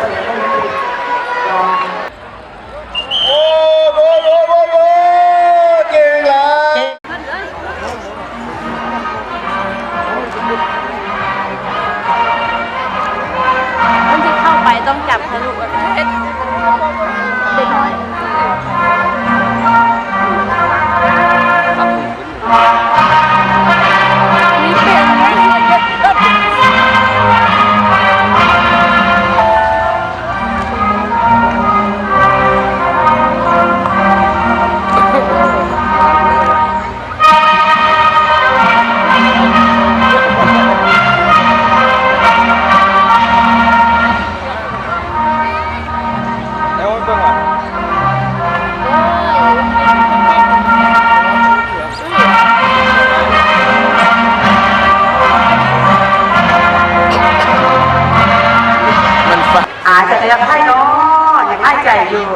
ໂອ້ ໂອ້ ໂອ້ ໂອ້ ເກັ່ງຫຼາຍ. ມັນຈະເຂົ້າໄປຕ້ອງຈັບທະລຸເດັກນ້ອຍ. ອາ ຈະເລືອກໃຜເນາະ ຍັງຫຼາຍໃຈຢູ່.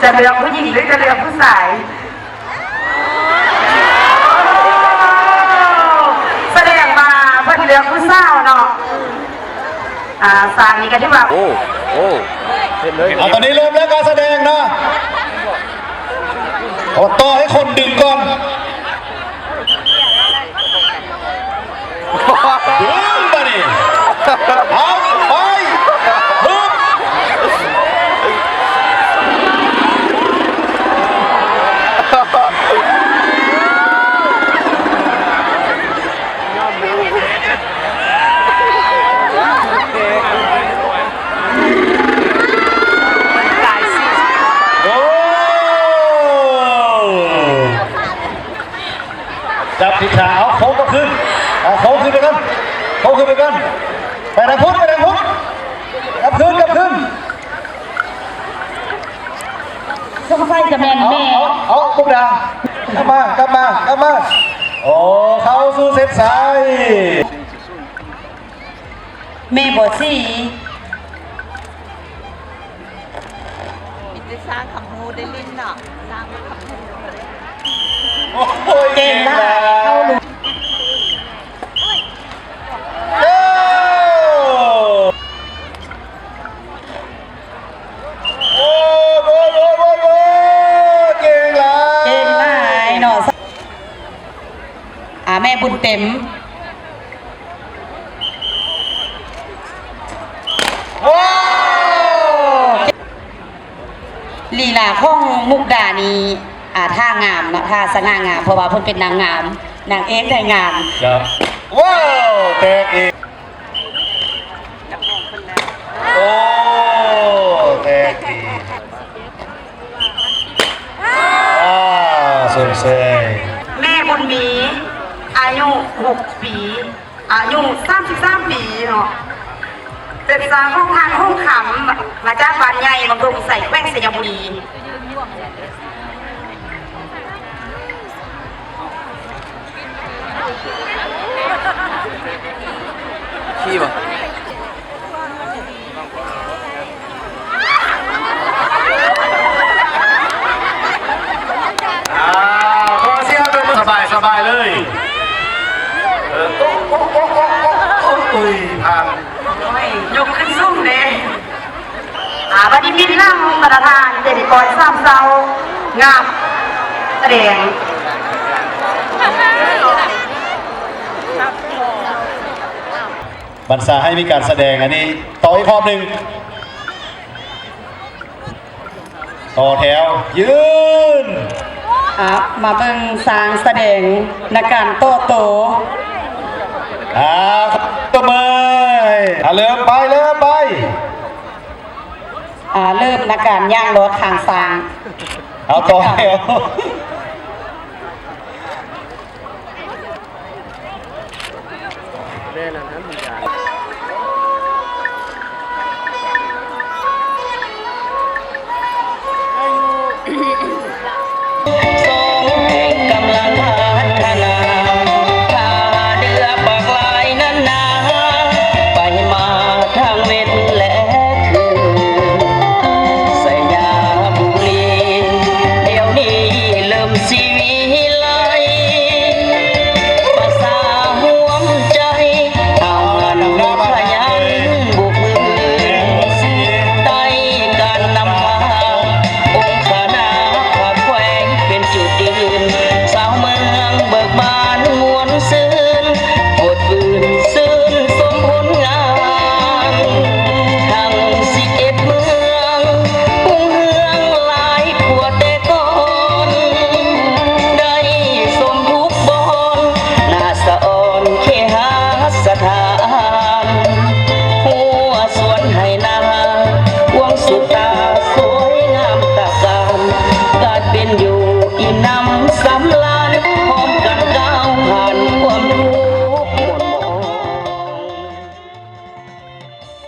ຈະເລືອກຜູ້ຍິງ ຫຼື ຈະເລືອກຜູ້ຊາຍ? ສະແດງວ່າເພິ່ນເລືອກຜູ້ສາວເນາະ. ອ່າ ສາມນີ້ກໍຖືວ່າ ໂອ້ ໂອ້ ເຫັນເລີຍ. ເອົາ ຕອນນີ້ເລີ່ມແລ້ວການສະແດງເນາະ. ໂອ້ ຕໍ່ໃຫ້ຄົນດຶງກ່ອນ. ດຶງບາດນີ້. ເອົາ ໄປ. ຮຶບ. ໂອ້ ຈັບທິດທາງ ເອົາໂຄ້ງກັບຄືນ ເອົາໂຄ້ງຄືນໄປກ່ອນ ໂຄ້ງຄືນໄປກ່ອນ ໄປທາງພຸ້ນ ໄປທາງພຸ້ນ ກັບຄືນ ກັບຄືນ. ສົງໄສຈະແມ່ນແມ່ ເອົາ ເອົາ ເອົາ ປຸກດາ ກັບມາ ກັບມາ ກັບມາ. ໂອ້ ເຂົ້າສູ່ເສັ້ນໄຊ. ແມ່ບົວສີ ມີແຕ່ຊ້າງຄຳຮູ້ໄດ້ຫຼິ້ນເນາະ ຊ້າງຄຳຮູ້. ໂອ້ຍ ເກັ່ງຫຼາຍ ເກັ່ງຫຼາຍ ເຂົ້າລົງ. ໂອ້ ໂອ້ ໂອ້ ໂອ້ ເກັ່ງຫຼາຍ ເກັ່ງຫຼາຍເນາະ. ອາ ແມ່ບຸນເຕັມ. ວ້າວ! ລີລາຂອງມຸກດານີ້ ອາ ທ່າງາມເນາະ ທ່າສະຫງ່າງາມ ເພາະວ່າເພິ່ນເປັນນາງງາມ ນາງເອກໄດ້ງາມ. ຈ້ະ ວ້າວ! ແຕກອີກ. ໂອ້ ແຕກອີກ. ອາ ສົມເຊີຍ. ແມ່ບຸນມີ ອາຍຸຫົກປີ ອາຍຸສາມສິບສາມປີເນາະ ເປັນຊາວຂອງທາງໂຮງຄຳ ມາຈາກບ້ານໃຫຍ່ ວັງດົງໄຊ ແຂວງໄຊຍະບູລີ. ຂີ່ບໍ່? ອ່າ ຂໍສຽງຕົບມື ສະບາຍ ສະບາຍເລີຍ. ເອີ ໂອ້ ໂອ້ ໂອ້ ໂອ້ ໂອ້ ໂອ້ຍ ຜ່ານ. ໂອ້ຍ ຍົກຂຶ້ນສູງເດ້. ອ່າ ບັດນີ້ປິ່ນຫຼັງປະທານ ເຈດີກອຍສາມເຊົາ ງາມສະແດງ. ບັນຊາໃຫ້ມີການສະແດງ ອັນນີ້ຕໍ່ອີກຮອບໜຶ່ງ. ຕໍ່ແຖວຢືນ. ອ່າ ມາເບິ່ງຊ້າງສະແດງໃນການຕໍ່ໂຕ. ອ່າ ຕົບມື. ອ່າ ເລີ່ມໄປ ເລີ່ມໄປ. ອ່າ ເລີ່ມໃນການຍ່າງລອດຄາງຊ້າງ. ເອົາ ຕໍ່ແຖວ. ແມ່ນອັນນັ້ນ ສອງເພງກຳລັງພັດທະນາ ທ່າເຮືອປາກລາຍນັ້ນນາ ໄປມາທາງເວັນແລະຄືນ ໄຊຍະບູລີ ດຽວນີ້ເລີ່ມຊິ ວິໄລ ປະຊ ລູກສາ